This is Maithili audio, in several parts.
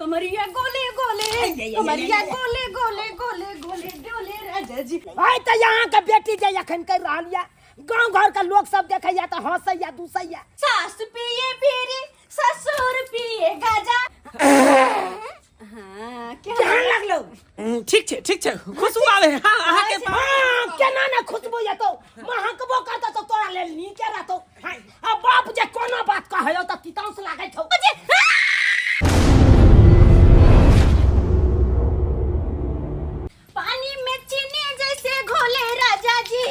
कमरिया गोले गोले कमरिया गोले गोले गोले गोले डोले राजा जी। आइ तऽ यहाँ के बेटी जे एखन करि रहल यऽ, गाँव घर के लोक सब देखैया तऽ हँसैया दूसैया। सास पिए बीड़ी, ससुर पिए गाजा। हाँ, केहन लगलौ? ठीक छै, ठीक छै, खुशबू आबै है। हाँ, अहाँके। हाँ, केना ने खुशबू एतौ, महकबो करतौ तऽ तोरा लेल नीके रहतौ। हाँ, आ बाप जे कोनो बात कहैयौ तऽ तितांस लागै छौ। पानी में चीनी जैसे घोले राजा जी,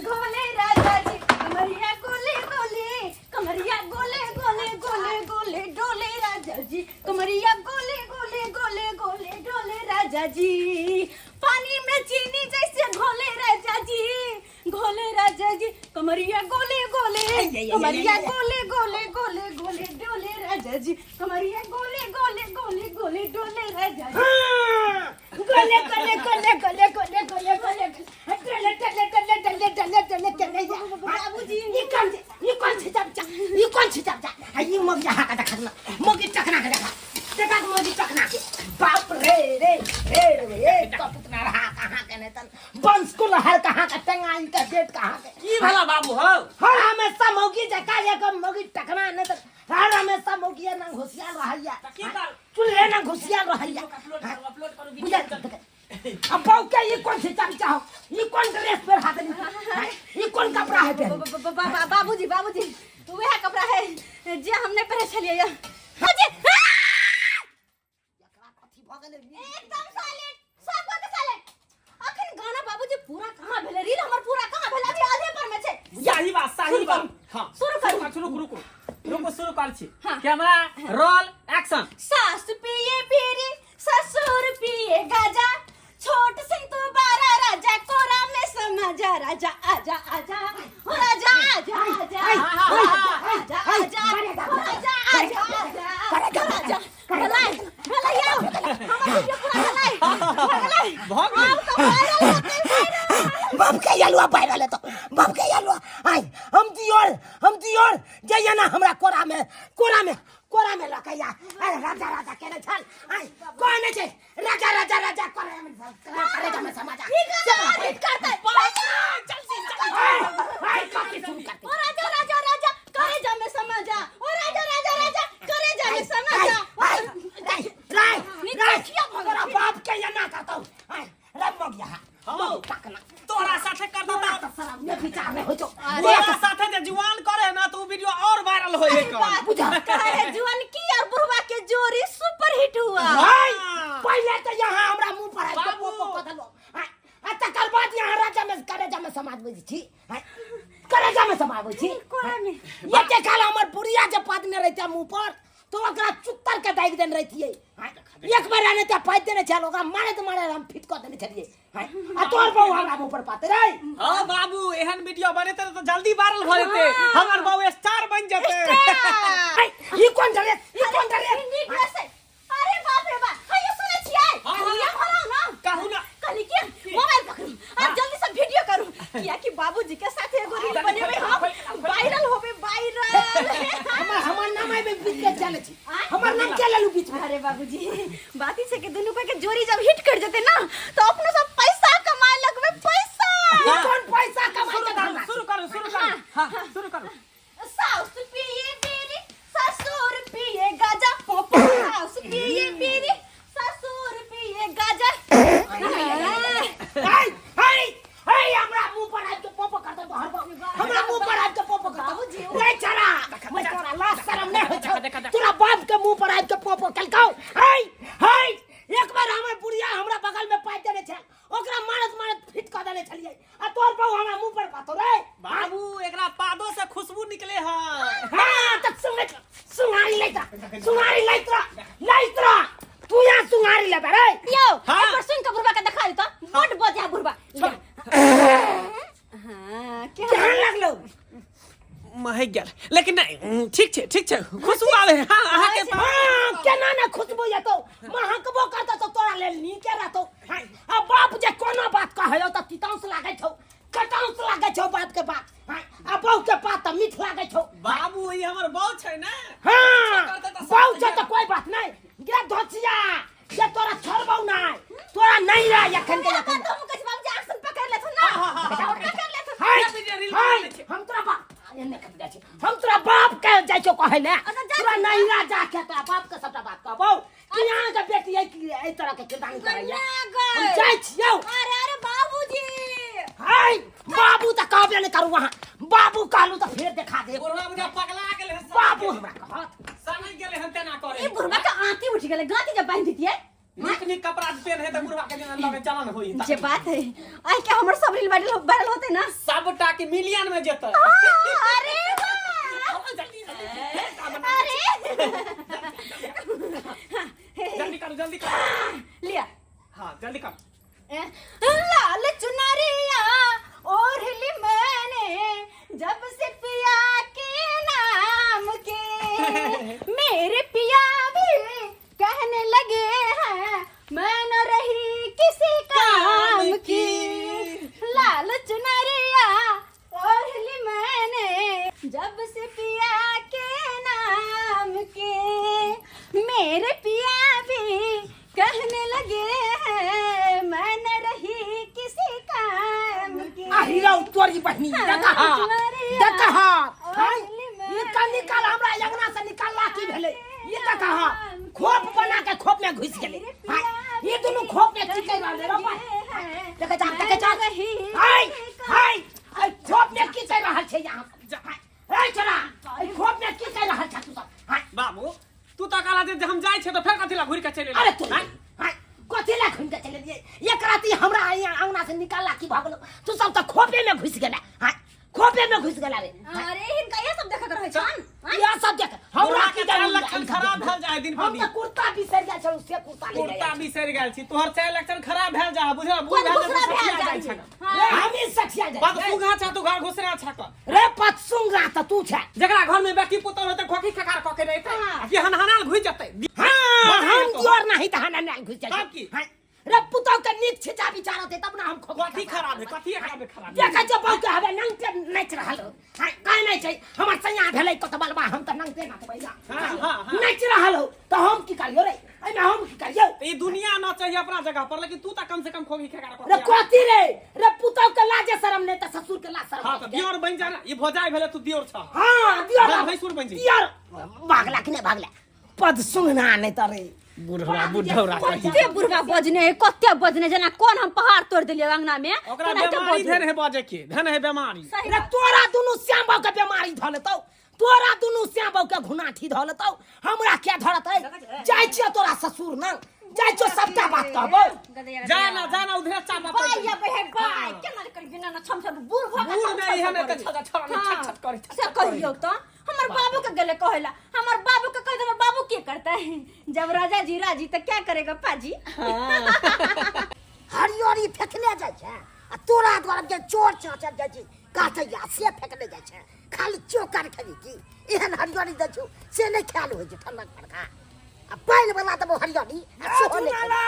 घोले राजा जी, कमरिया गोले गोले, कमरिया गोले गोले गोले गोले डोले राजा जी, कमरिया गोले गोले गोले गोले डोले राजा जी, पानी में चीनी जैसे घोले राजा जी, घोले राजा जी, कमरिया गोले गोले, कमरिया गोले गोले गोले गोले डोले राजा जी, कमरिया गोले गोले गोले गोले डोले राजा जी। हाँ, गोले गोले गोले गोले गोले गोले गोले डोले डोले डोले डोले डोले डोले डोले या। बाबूजी। ई कोन छै? ई कोन छै चमचा? ई कोन छै चमचा? आ ई मौगी अहाँ के देखत ना, मौगी टकना के देखा, देखा के मौगी टकना के। बाप रे रे रे रे, कपुतना रहा कहाँ के नहीं तन वंश कुल हर कहाँ के टंगाई के बेट कहाँ के। की भला बाबू हो? हर हमेशा मौगी जका एक मौगी टकना नहीं तन हर हमेशा मौगी ना घुसियाल रहैया, की कर? चूल्हे ना घुसियाल रहैया। अपलोड करू, अपलोड करू। बुझल? अब बहू के ई कौन सी चमचा हो, ई कौन ड्रेस पर हाथ नहीं, ई कौन कपड़ा है पहन? बाबूजी, बाबूजी, वह कपड़ा है जे हमने पहने छलिए या। बाबूजी, एकदम साइलेंट, सब बात साइलेंट। अखन गाना बाबूजी पूरा कहाँ भेलै? रील हमर पूरा कहाँ भेलै? अभी आधे पर में छै। सही बात, सही शुरू बात। करू। हाँ, शुरू करू। शुरू करू, करू, रुको, शुरू कर छी। हाँ। Camera roll action. सास पिए बीड़ी, ससुर पिए गाजा, छोट सिंह तू बारा राजा, कोरा में समा जा राजा, आजा आजा हो राजा, आजा आजा आजा आजा हो राजा, आजा आजा हो राजा। भलाई भलाई आओ, हमर वीडियो पूरा भलाई भलाई। भऽ गेलै। आब तो वायरल होतै, वायरल। बाप के यलुआ वायरल हेतौ, बाप के यलुआ। आइ हम दियोर, हम दियोर जइया ना हमरा कोरा में, कोरा में, कोरा में लऽ के या। अरे राजा राजा केने छल? आइ कोने छै राजा राजा राजा करे में, करे में समाजा। ई गाना और हिट करतै। चल सी चल। आइ आइ कथी शुरू करतै? ओ राजा राजा राजा करे जा में समा जा, ओ राजा राजा राजा करे जा में समा जा। आइ आइ राय राय, तोरा बाप के या ना करतौ। आइ रे मगिया हाँ। तकना तोरा साथे कर तोरा देता। तऽ शरम ने विचार नहीं होइ छौ। तोरा साथे जे जुआन करे ना तो उ वीडियो और वायरल होय है। बात बुझा। कहे जुआन की और बुढ़वा के जोड़ी सुपर हिट हुआ। भाई पहले तो यहाँ हमरा मुंह पर आबि के बाबू। पोपो कऽ देलौ। आइ, आ तकर बाद यहाँ राजा में करेजा में समाज बुझै छी, आइ, करेजा में समाबै छी। कोरा में। एते काल हमर बुढ़िया जे पादने रहिते मुंह पर तो ओकरा चुत्तर के दागि देने रहितियै। आइ, एक बेर आने तऽ पादि देने छल, ओकरा मारैत मारैत हम फिट कऽ देने छलियै। आइ, आ तोहर बहू हमरा मुंह पर पाते रे। हाँ बाबू, एहन वीडियो बनेते तो जल्दी वायरल भ जेते, हमर बाबू स्टार बन जेते। आइ, ई कोन ड्रेस, ई कोन ड्रेस? नीक ड्रेस है। अरे बाप रे बाप, हाँ ये सुनै छियै? हाँ, हाँ। ये भराउ ना। कहू ना। कहली कि मोबाइल पकड़ू आ जल्दी से वीडियो करू, किया कि बाबूजी के साथ एगो रील बनेबै हम, वायरल होबे, वायरल। हमर हमर नाम आबि बीच में चले छी, हमर नाम के लेलू बीच में? अरे बाबूजी, बात ई छै कि दुनू के जोड़ी जब हिट कर जेते ना तो अपनो सब पैसा कमाए लगबे, पैसा। ई कोन पैसा कमाए शुरू के करू, धंधा? शुरू करू, शुरू करू, हाँ शुरू करू। सास पिए बीड़ी, ससुर पिए गाजा, पोपो। सास पिए बीड़ी, ससुर पिए गाजा। हाय हाय हाय, हमरा मुंह पर आबि के पोपो करतौ तोहर बाप, हमरा मुंह पर आबि के पोपो करतौ। बाबूजी, रे छड़ा, मैं तोरा लाज शरम नहीं होइ छौ? देखा, देखा। तोरा बाप के मुंह पर आबि के पोपो केलकौ। हाय हाय, एक बार हमर बुढ़िया हमरा बगल में पाइप देने छल, ओकरा मारत मारत फिट कऽ देने छलियै, आ तोहर बहू हमरा मुंह पर पातो रे। बाबू, एकरा पादो से खुशबू निकले है। हाँ तब सुंघ, सुंघारी लैत रह, सुंघारी लैत रह, लैत रह, तू यहाँ सुंघारी लेबे रे। यौ, हाँ। एक बार सुन के बुढ़वा के देखा देता, बड बजा बुढ़वा। हाँ, केहन केहन लगलौ? महक गेल, लेकिन नहीं, ठीक छै, ठीक छै, खुशबू आबै है। हाँ, अहाँके। हाँ, केना ने खुशबू एतौ, महकबो करतौ तऽ तोरा लेल नीके रहतौ। हाँ, आ बाप जे कोनो बात कहैयौ तऽ तितांस लागै छौ, कटांस लागै छौ बाप के बात। हाँ, आ बहू के बात तऽ मीठ लागै छौ। बाबू, ई हमर बहू छै ने। हाँ, करतै तऽ बहू छै सब तऽ कोई बात नहीं, गे धोती। बचिया जे तोरा छोड़बौ नै तोरा नहीं रह एखन के एखन हम कहै छी बाबूजी एक्शन पकड़ लेथुन ना पकड़ लेथुन हाय रील हाय बना लै छी। हम तोरा बाप एने कत जाइ छी हम तोरा बाप के जाइ छौ कहै ले अच्छा, जा तोरा छी। नहीं रह जा के तोरा बाप के सबटा बात कहबौ कि यहाँ के बेटी है कि एहि तरह के किरदानी करैया ना गए। हम जाइ छियौ अरे अरे बाबूजी हाय बाबू तऽ कहबे नहि करू अहाँ बाबू कहलू तऽ फेर देखा देब बुढ़वा बुझा पगला गेलै हन बाबू हमरा कहत समझ गेलै हन तेना करे ई बुढ़वा के आंती उठ गेलै गांती जब बांधि दितियै नीक नीक कपड़ा पेन है तऽ बुढ़वा के जेना लगे चलन होई जे बात है आइ के हमर सब रील वायरल वायरल होते ना सबटा के मिलियन में जेतै अरे वाह जल्दी अरे जल्दी करू जल्दी करू लिया हाँ जल्दी करू लाल चुनरिया ओढ़ ली मैंने जब से पिया के नाम के मेरे पिया भी कहने लगे हैं मैं न रही किसी काम की लाल चुनरिया ओढ़ ली मैंने जब से पिया के नाम के मेरे पिया भी कहने लगे हैं मैं न रही किसी काम की आ हीरो तोरी बहिनी देखा देखा हाय ई का निकाल हमरा अंगना से निकालला की भेलै ई देखा खोप बना के खोप में घुस गेलै हाय ई दुनू खोप में चिकै रहलै रे भाई देखै जा देखै जा हाय हाय आई खोप में की कर रहल छै यहाँ हाय ए छोरा आई खोप में की कर रहल छै तू सब हाय बाबू तू तऽ कहला जे हम जाइ छियै तऽ फेर कथी ला घुरि के चलि अरे तू आँय? हाय कथी ला घुमि के चलि एलियै एक राति हमरा यहाँ अंगना से निकालला की भऽ गेलो तू सब तऽ खोपे में घुसि गेला हाय खोपे में घुसि गेला रे अरे हिनका ये सब देखत रहै छन इएह सब देख हमरा बुढ़वा की के चाल जरूरी लक्षण खराब भेल जाय दिन पर हम दिन तऽ कुर्ता बिसरि जाइ छलहुँ से कुर्ता ले कुर्ता बिसरि गेल छी तोहर चाल लक्षण खराब भेल जा बुझल बूढ़ कोन भेल घुसरा जा भेल जाइ जाइ छै हाँ। हम ही सठिया जाइ बात सुघा छा तू घर घुसरा छा क रे पतसुंगा तऽ तू छै जकरा घर में बेटी पुतोह रहतै खोखी खखार क के रहतै हाँ। आ कि हनहनाल घुसि जेतै हाँ बता हम तो। दियोर नहीं तऽ हनहनाल घुसि जाइ तब की? हाँ। रे पुतौ के नीक छिचा विचार होते तब ना हम खोखी कथी खराब है कथी एकरा में खराब है देखै छै बहु के हवे नंगटे नाचि रहल हो हाँ काहे नहि छै हमर सैया भेलै कत बलबा हम तऽ नंगटे नाचबै ना हाँ, हाँ, हाँ। नाचि रहल हो तऽ हम की करियो रे एहिमे हम की करियो तऽ ई दुनिया न चाहिए अपना जगह पर लेकिन तू तऽ कम से कम खोखी खखार क रे कथी रे रे पुतौ के लाजे शरम नहि तऽ ससुर के लाज शरम हां तऽ दियोर बनि जा ना ई भौजाई भेलै तू दियोर छ हाँ दियर बड़ भैंसुर बनि जेबही। दियर भागला कि नहि भागला पद सुंघना नहि तऽ रे बुढ़वा बुढ़ौरा कही कते बुढ़वा बजने है कते बजने जेना कोन हम पहाड़ तोड़ देलियै अंगना में ओकरा तेनाहिते बेमारी बजै। धन है बजे के धन है बेमारी सही रे बात। तोरा दुनू श्याम बाबू के बेमारी धऽ लेतौ तोरा दुनू श्याम बाबू के घुनाठी धऽ लेतौ हमरा क्या धरतै जाइ छियै तोरा ससुर नंग जाइ छियौ सबटा बात कहबौ जा ना जा ना उधरे चापा बाय या बे बाय केना कर बिना ना छम छम बूढ़ भऽ के बूढ़ में छम छम इहे ने करै। तऽ छड़ छड़ हाँ, छट छट करै छट से छट करै। कहियौ तऽ हमर बाबू के गेले कहेला हमर बाबू के कह हमर बाबू के करता है जब राजा जी राजी तो क्या करेगा पाजी हरियरी फेकने जाइ छै आ तोरा द्वारा जे चोर चाचर जाइ छै काटैया से फेकने जाइ छै खाली चोकर खेबी की एहन हरियरी दै छौ से नहि खायल होइ छै ठंडक बड़का आ पानि वाला देबो हरियरी आ सेहो नहि खेबै।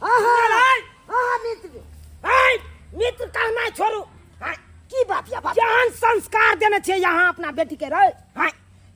हाँ हाँ हाँ मित्र मित्र कहना छोड़ू हाँ, की बात या बात केहन संस्कार देने छियै यहाँ अपना बेटी के रे हाँ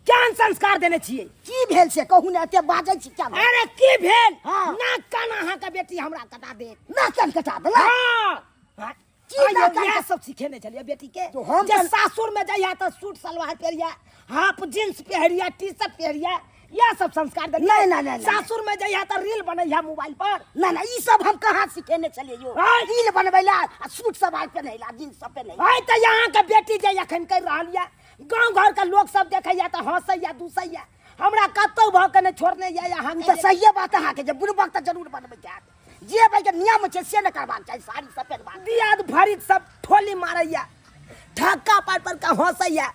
केहन संस्कार देने छियै की भेल से कहू ने एते बाजै छी क्या भेल? अरे की भेल हाँ। नाक कान अहाँ के बेटी हमरा कटा देत नाक कान कटा देलक हाँ हाँ। की आइयो, नाक कान इएह कट- सब सिखेने छलियै बेटी के तो हम जे तऽ- सासुर में जाइया तऽ सूट सलवार पहिरिया हाफ जींस पहिरिया टी शर्ट पहिरिया इएह सब संस्कार देलियै नहीं, नहीं, नहीं, नहीं। सासुर में जइया तऽ रील बनैया मोबाइल पर ना ना ई सब हम कहाँ सिखेने छलियै यौ आँय? रील बनबै ला आ सूट सब आइ पहिनै ला जींस सब पहिनै ला आइ तऽ यहाँ के बेटी जे एखन करि रहल यऽ गाँव घर के लोक सब देखैया तऽ हंसैया दूसैया हमरा कतौ भऽ के नहि छोड़ने यऽ यहाँ ई तऽ सहिए बात अहाँके जे बुड़बक तऽ जरूर बनबै के हैत जे भाई के नियम छै से नहि करबाक चाही साड़ी सब पहिरबाक दियाद भरिक सब ठोली मारैया ठक्का पर पर के हंसैया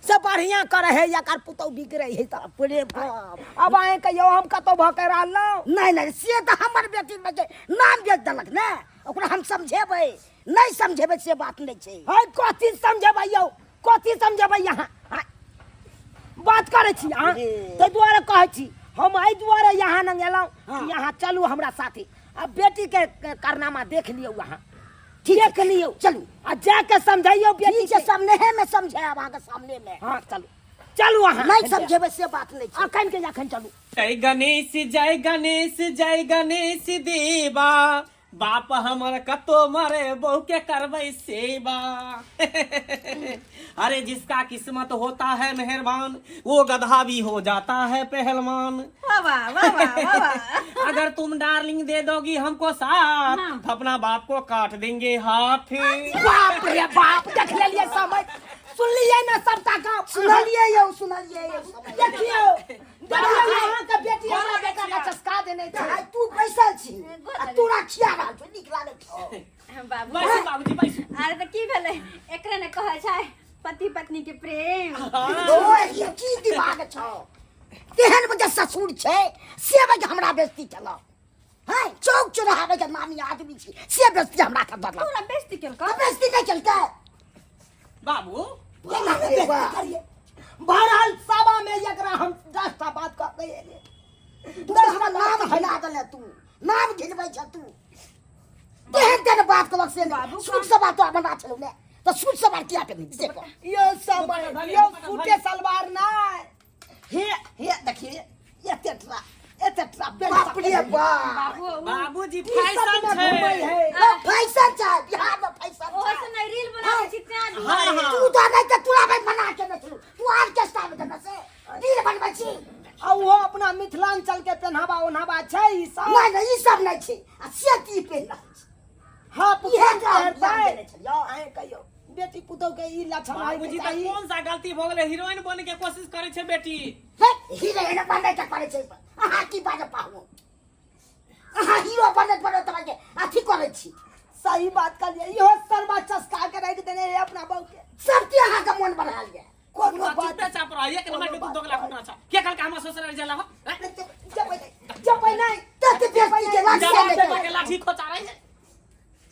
से बढ़िया करे है एकर पुतौ बिगड़े है तऽ बाप रे बाप अब अहें कहियौ हम कतौ भऽ के रहलहुँ नहि नहि से तऽ हमर बेटी मे जे नाम बेच देलक ने ओकरा हम समझेबै नहि समझेबै से बात नहि छै है कथी समझेबै यौ कथी समझेबै यहाँ हाँ, बात करै छी अहाँ अरे। ताहि दुआरे कहै छी हम एहि दुआरे यहाँ नंग एलहुँ हाँ। कि यहाँ चलू हमरा साथे आ बेटी के कारनामा देख लियौ अहाँ ठीक देख लियौ चलू आ जाके समझैयौ बेटी ठीक छै के सामने में समझायब अहाँके सामने में हाँ चलू चलू अहाँ नहि समझेबै से बात नहि छै। अखन के अखन चलू। जय गणेश, जय गणेश, जय गणेश देवा, बाप हमर कतो मरे बहू के करबै सेवा। अरे जिसका किस्मत होता है मेहरबान, वो गधा भी हो जाता है पहलवान। वाह वाह वाह वाह वाह वाह। अगर तुम डार्लिंग दे दोगी हमको साथ, तो अपना बाप को काट देंगे हाथ। बाप रे बाप, देख लेलियै समय, सुनलियै ने सबटा गप? सुनलियै यौ, सुनलियै यौ। देखियौ, देखियौ, अहाँके बेटी हमरा बेटा के चस्का देने छै। आइ तू बैसल छी आ तोरा खिया रहल छौ, नीक लागै छौ? बाबू। बैसू बाबूजी, बैसू। अरे तऽ की भेलै, एकरे ने कहै छै पति पत्नी के प्रेम। ओए, ई की दिमाग छौ? तेहन बजे ससुर छै से बजे हमरा बेइज्जती केलक हैं, चौक चौराहा के नामी आदमी छी से बेइज्जती हमरा के दलक। तोरा बेइज्जती केलकौ? तऽ बेइज्जती नहि केलकै? बाबू। केना बेइज्जती करियै? बहरहाल सभा में एकरा हम 10टा बात कह के एलियै। तू तऽ हमरा नाम घिना देले, तू नाम घिनबै छ तू। तेहन तेहन बात कहलक से नहि सूट सवार तो बना छलौ ने, तऽ सूट सवार किया पहिनली से कह। यो समय यो सूटे सलवार नहि, हे हे देखिए, एते ट्रा एते ट्रा पेंट। बाप रे बाप। बाबू, बाबूजी, ई सब फैशन में छै। घूमै है। ओ, फैशन छै, बिहार में फैशन ओहो छै। से नहि रील बनाबै छी तें हाँ, दुआरे। हाँ। तू तऽ नहि तऽ तोरा भाई मना के नहि छलौ, तू ऑर्केस्ट्रा में देने से रील बनबै छी। आ ओहो अपना मिथिलांचल के पेन्हावा ओन्हावा छै ई सब? नहि नहि, ई सब नहि छै आ से की पहिन रहल छी? हाँ, इहे पुत्र तऽ हम हेतै। देने छलियौ। अहें कहियौ, बेटी पुतोह के ई लक्षण होय के बाबूजी, तऽ चाही। कोन सा गलती भऽ गेलै? हीरोइन बन के कोशिश करै छै बेटी। हे, हीरो बनबै के करै छै? अहाँ की बाजब पाहु? अहाँ हीरो बनैत बनैत अहाँके अथी करै छी। सही बात कहलियै, इहो सरबा चस्का के राखि देने है अपना बहू के। सबके अहाँके मोन बढ़ायल जाय। कोनो बात चुपे चाप रह, एक नंबर के तू दोगला कुटना छ। के कहलकै हमरा ससुराल जाला हो? हैं? जबै नहि, जबै नहि। तते बेइज्जती के लाठी जवान से बेटा के लाठी खोचा रही है।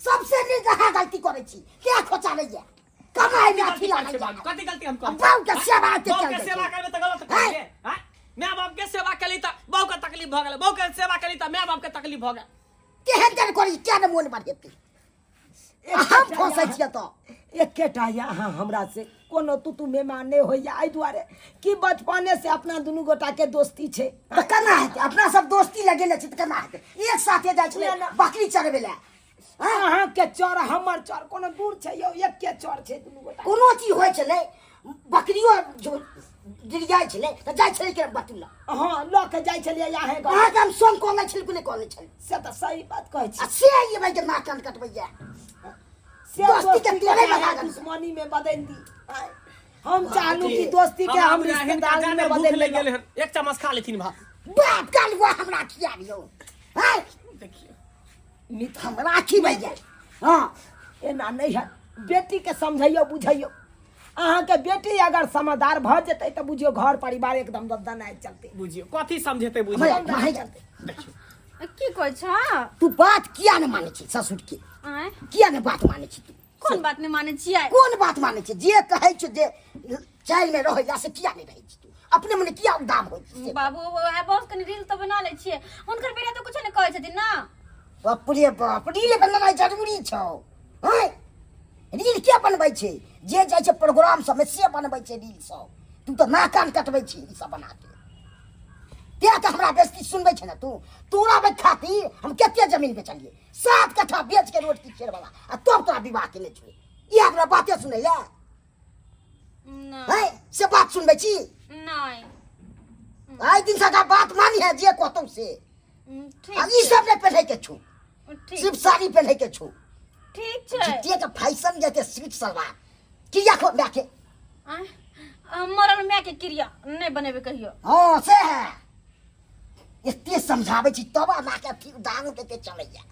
सबसे नीक अहाँ गलती करै छी, किया खोचारैया कमाइ में अथी गलती लागै करै छै बाबू, कथी गलती हम करै? बाबू के सेवा के बाबू चल के जाइ सेवा छै। करबै तऽ गलत करियै हैं? My बाप के सेवा केली तऽ बहू के तकलीफ भऽ गेलै, बहू के सेवा केली तऽ my बाप के तकलीफ भऽ गेल। केहन केहन करी, किया ने मोन बढ़ेतै? हम फंसै छियै तऽ एकेटा यऽ, अहाँ हमरा से कोनो तू तू मेमा नहि होइया, एहि दुआरे कि बचपने से अपना दुनू गोटा के दोस्ती छै। तऽ केना हेतै? अपना सब दोस्ती लगेने छी तऽ केना हेतै? एक साथे जाइ छलै बकरी चरबै लए। अहाँके चर हमर चर कोनो दूर छै यौ? एके चर छै दुनू गोटा। कोनो चीज होइ छलै, बकरियो जो गिर जाइ छलै तऽ जाइ छलै के बटुला। हँ, लऽ के जाइ छलियै अहेँ गाँव। अहाँके हम संग कहने छली कि नहि कहने छली? से तऽ सही बात कहै छी। आ से ई भाई के नाक कान कटबैया से दोस्ती के दोस्ती के तोड़े अहाँ लगा देलकै। दुश्मनी में बदलि दी। आँय, हम चाहलू कि दोस्ती के हमरा हम बुझाइ हिनका रिश्तेदारी जादे में भूख बदलि लागि लेलहुँ। गेलै हन, एक चम्मच खा लेथिन भात। बाप काल हुआ हमरा खियाबियौ हैं? देखियौ। मित हमरा खिबैया? हँ। एना नहि है, बेटीके समझैयौ बुझैयौ। अहाँके बेटी अगर समझदार भऽ जेतै तऽ बुझियौ घर परिवार एकदम दनाइ चलतै। बुझियौ कथी समझेतै? बुझियौ। हमरा नहीं जानते। देखियौ। की कहै छ? तू बात किया ने मानै छी ससुर के? आँय? किया ने बात मानै छी तू? कोन बात नहि मानै छियै? कोन बात मानै छी? जे कहै छै जे चालि में रहै ला, से किया नहि रहै छी तू? अपने मने किया उदाम होइ छी से? बाबू, वएह बहुत कनि रील तऽ बना लै छियै, हुनकर बेटा तऽ कुछो नहि कहै छथिन ने। बाप रे बाप, रील बनेनाइ जरूरी छौ? हैं, रील के बनबै छै? जे जाइ छै प्रोग्राम सबमे से बनबै छै रील सब। तू तऽ नाक कान कटबै छी ई सब बना के। तें तऽ हमरा बेइज्जती सुनबै छै ने तू। तोरा बे खातिर हम कते जमीन बेचलियै, 7 कट्ठा बेच के रोड की वाला, आ तब तोरा विवाह केने छौ। ई हमरा बाते सुनै ले? नहि। हैं, से बात सुनबै छी? नहि। आइ दिन से बात मानी है जे कहतौ से। ठीक। आ ई सब नहि पहिने के छौ। ठीक। सिर्फ साड़ी पहिने के छौ। ठीक छै। झूठे के फैशन जेते स्वीट सलवार किया खो माय के। आँय, आ, मरल माय के क्रिया नहि बनेबै कहियो। हाँ, से है, एते समझाबै छी तब अहाँ के अथी दाम के चलैया।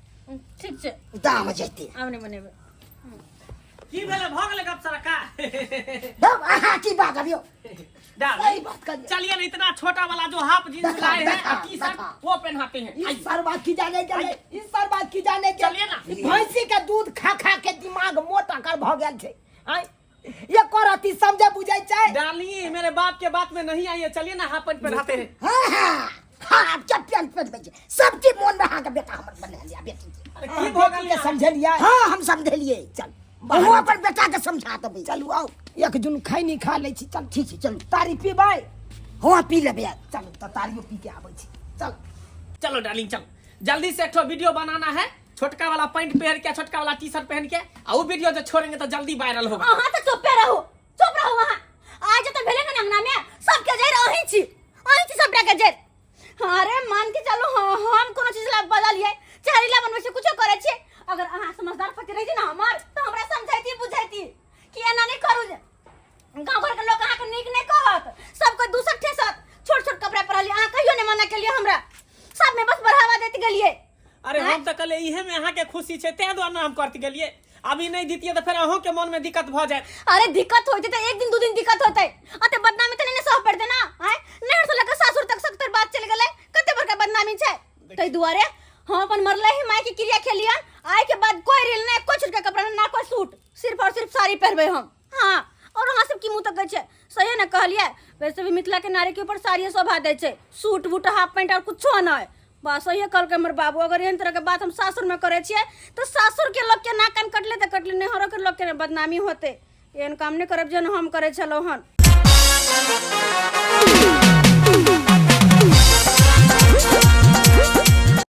ठीक छै। दाम जेते। आब नहि बनेबै। की भेलै? भऽ गेलै गप सरका? तब अहाँ की बात अभियो? सही बात करिए। चलिए ना, इतना छोटा वाला जो हाफ जींस देखा, लाए हैं देखा, टी शर्ट देखा। वो पहनाते हैं। ई आइए। सरवा खिजाने गेलै, ई सरवा खिजाने गेल। चलिए ना। ई भैंसी के दूध खा खा के दिमाग मोटा कर भऽ गेल छै। आँय, एकर अथी समझे बुझै छै? डार्लिंग, मेरे बाप के बात में नहीं आई है, चलिए ना, हाफ पैंट पहनाते हैं। हाँ हाँ हाँ, आब चप्पल पहनबै छै सबके मोन में अहाँके बेटा हमर बना लिया बेटी के। अरे की भऽ बेटी गेल? के समझेलियै? हाँ, हम समझेलियै। चल। हमहूँ अपन बेटा के समझा देबै। चलू, आउ। एक जुन खैनी खा लै छी चल। ठीक छै, चलू। तारी पीबै? हँ, पी लेबै। चलू तऽ तारियो पी के आबै छी, चल। चलो डार्लिंग, चल जल्दी से एक ठो वीडियो बनाना है, छोटका वाला पैंट पहन के, छोटका वाला टी शर्ट पहन के, आ वो वीडियो जो छोड़ेंगे तो जल्दी वायरल होगा। अहाँ तऽ चुपे रहू, चुप रहू अहाँ। आज जतऽ भेलै ने अंगना में सबके जरि अहीं छी, अहीं छी सबटा के जरि। अरे मान के चलू, हाँ, हम कोनो चीज ला बदलिए चाहे ला बनबै छी, कुछो करै छी। अगर अहाँ समझदार पति रहिती ना हमर तऽ हमरा समझैती बुझैती कि एना नहि करू जे गाँव घर के लोग अहाँके नीक नहि कहत, सब कोई दूसर ठेसत। छोट छोट कपड़ा पहिरलियै, अहाँ कहियो नहि मना केलियै हमरा, सब में बस बढ़ावा दैत गेलियै। अरे हम तऽ कहलियै इहे में अहाँके खुशी छै, ताहि दुआरे ने हम करते गेलियै। अभी नहि दितियै तऽ फेर अहूँके मन में दिक्कत भऽ जायत। अरे दिक्कत होते तऽ एक दिन दू दिन दिक्कत होते, अते बदनामी तऽ नहि ने सह पड़ते ना। आय नहर से लके सासुर तक सख्तर बात चल गेलै, कते बड़का बदनामी छै। ताहि दुआरे हम अपन मरले ही माय के क्रिया खेलियन। आय के बाद कोई रील नहीं, कोई छोटका कपड़ा नहीं, ना कोई सूट, सिर्फ और सिर्फ साड़ी पहनबै हम। हाँ, और अहाँ सब की मुँह तकै छै? सही ने कहलियै? वैसे भी मिथिला के नारी के ऊपर साड़िये शोभा दै छै, सूट वूट हाफ पैंट और कुछो नहि। बस सहिए कहलकै हमर बाबू, अगर एहन तरह के बात हम सासुर में करै छियै तऽ सासुर के लोग के नाक कान कटले तऽ कटले, नैहरो के लोग के बदनामी होते। एहन काम नहि करब जेहन हम करै छलहुँ हन।